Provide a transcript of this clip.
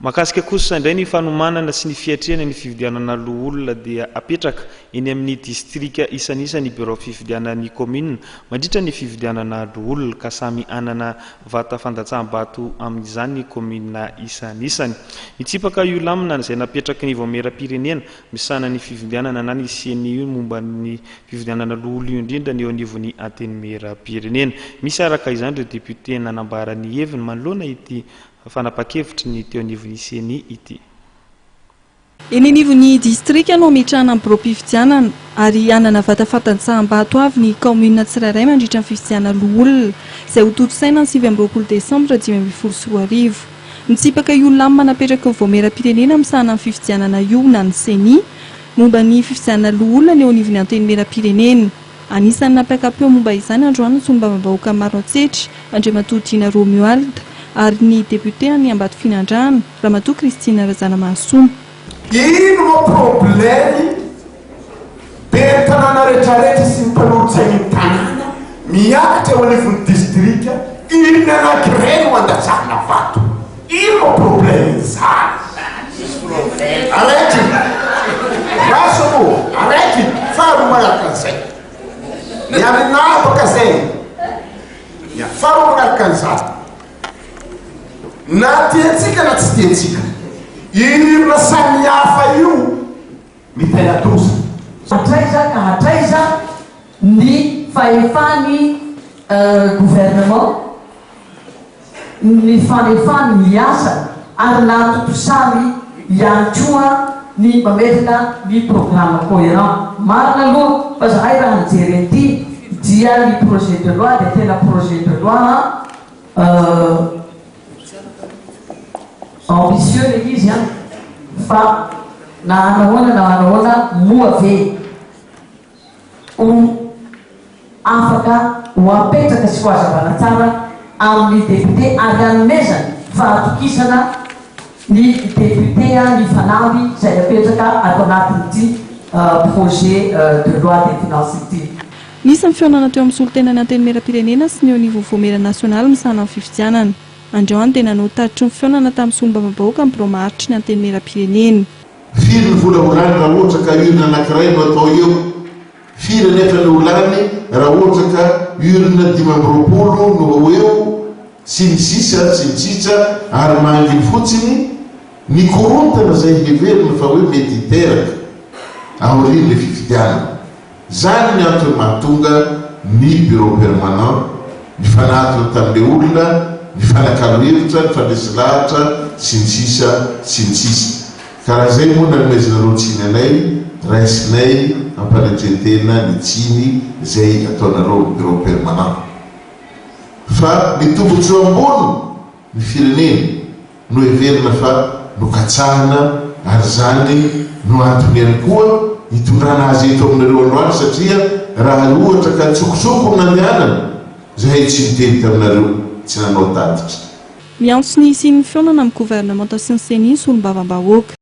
Mahakasika kosa indray ny fanomanana sy ny fiatrehana ny fifidianana loholona dia apetraka eny amin'ny distrika isanisany ny birao fifidianan'ny kaominina mandritra ny fifidianana loholona ka samy hanana vata fandatsaham-bato amin'izany ny kaominina isanisany. Mitsipaka io lamina izay napetraky ny vaomieram-pirenena misahana ny fifidianana na ny ceni io momba ny fifidianana loholona io indrindra ny eo anivon'ny antenimieram-pirenena. Misy araka izany ireo depiote nanambara ny heviny manoloana ity fanapahan-kevitry ny teo anivon'ny ceni ity. Eny anivon'ny distrika no hametrahana ny biraom-pifidianana ary hanana vata fandantsaham-bato avy ny kaominina tsirairay mandritra ny fifidianana loholona izay hotontosaina ny 29 desambra 2015. Mitsipaka io lamina napetraky ny Vaomieram-pirenena misahana ny fifidianana io na ny ceni momba ny fifidianana loholona ny eo anivon'ny Antenimieram-pirenena. Anisan'ny nampiaka-peo momba izany androany ny solombavambahoaka Maroantsetra, Andriamatoa Dina Romuald, ary ny depiote any Ambatofinandrahana, Ramatoa Christine Razanamahasoa. Ino moa problème ben'ny tanàna retraretra sy ny mpanolotsain'ny tanàna miakatra eo anivon'ny distrika urne anankiray no andatsahana vato? Ino moa problème zany? Araiky raso moa araiky faharoa manaraka an'izay ny aminahy baka zay ny faharoa manaraka an'izany Na tiantsika na tsy tiantsika, io urne samihafa io mitera-doza. Hatraiza ka hatraiza ny fahefan'ny gouvernement, ny fanefany ny asany ary nahatontosany ihany koa ny mamerina ny programme cohérent. Marina aloha fa zahay raha nijery an'ity dia ny projet de loi dia tena projet de loi an! Ambitieux le izy an! Fa na hanahoana na hanahoana moa ve ho afaka ho apetraka sy ho hazavana tsara amin'ny député ary hanomezana fahatokisana ny député ny fanamby izay apetraka ato anatin'ity projet de loi des finances ity. Nisy ny fihaonana teo amin'ny solontenan'ny Antenimierampirenena sy ny eo anivon'ny Vaomiera nasionaly misahana ny fifidianana. Androany dia nanao tatitry ny fihaonana tamin'ny solombavambahoaka ny birao maharitry ny Antenimierampirenena. Firy ny vola ho lany raha ohatra ka urne anankiray no atao eo? Firy anefa ny ho lany raha ohatra ka urne 25 no ho eo? Sy ny sisa sy ny sisa ary manginy fotsiny ny korontana izay heverina fa hoe mety hiteraka aorian'ilay fifidianana. Zany ny antony mahatonga ny bureau permanent nifanatona tamin'le olona, nifanakalo hevitra, nifandresy lahatra, sy ny sisa sy ny sisa Ka raha izay moa nanomezanareo tsiny anay, raisinay ampanetren-tena ny tsiny izay ataonareo bureau permanent. Fa ny tombotsoa ambony ny firenena no heverina fa nokatsahina ary izany no antony ihany koa hitondrana azy eto aminareo androany satria raha ohatra ka an-tsokosoko no nandehanana zahay tsy niteny taminareo, tsy nanao tatitra. Miantso ny hisian'ny fihaonana amin'ny governemanta sy ny Ceni ny solombavambahoaka.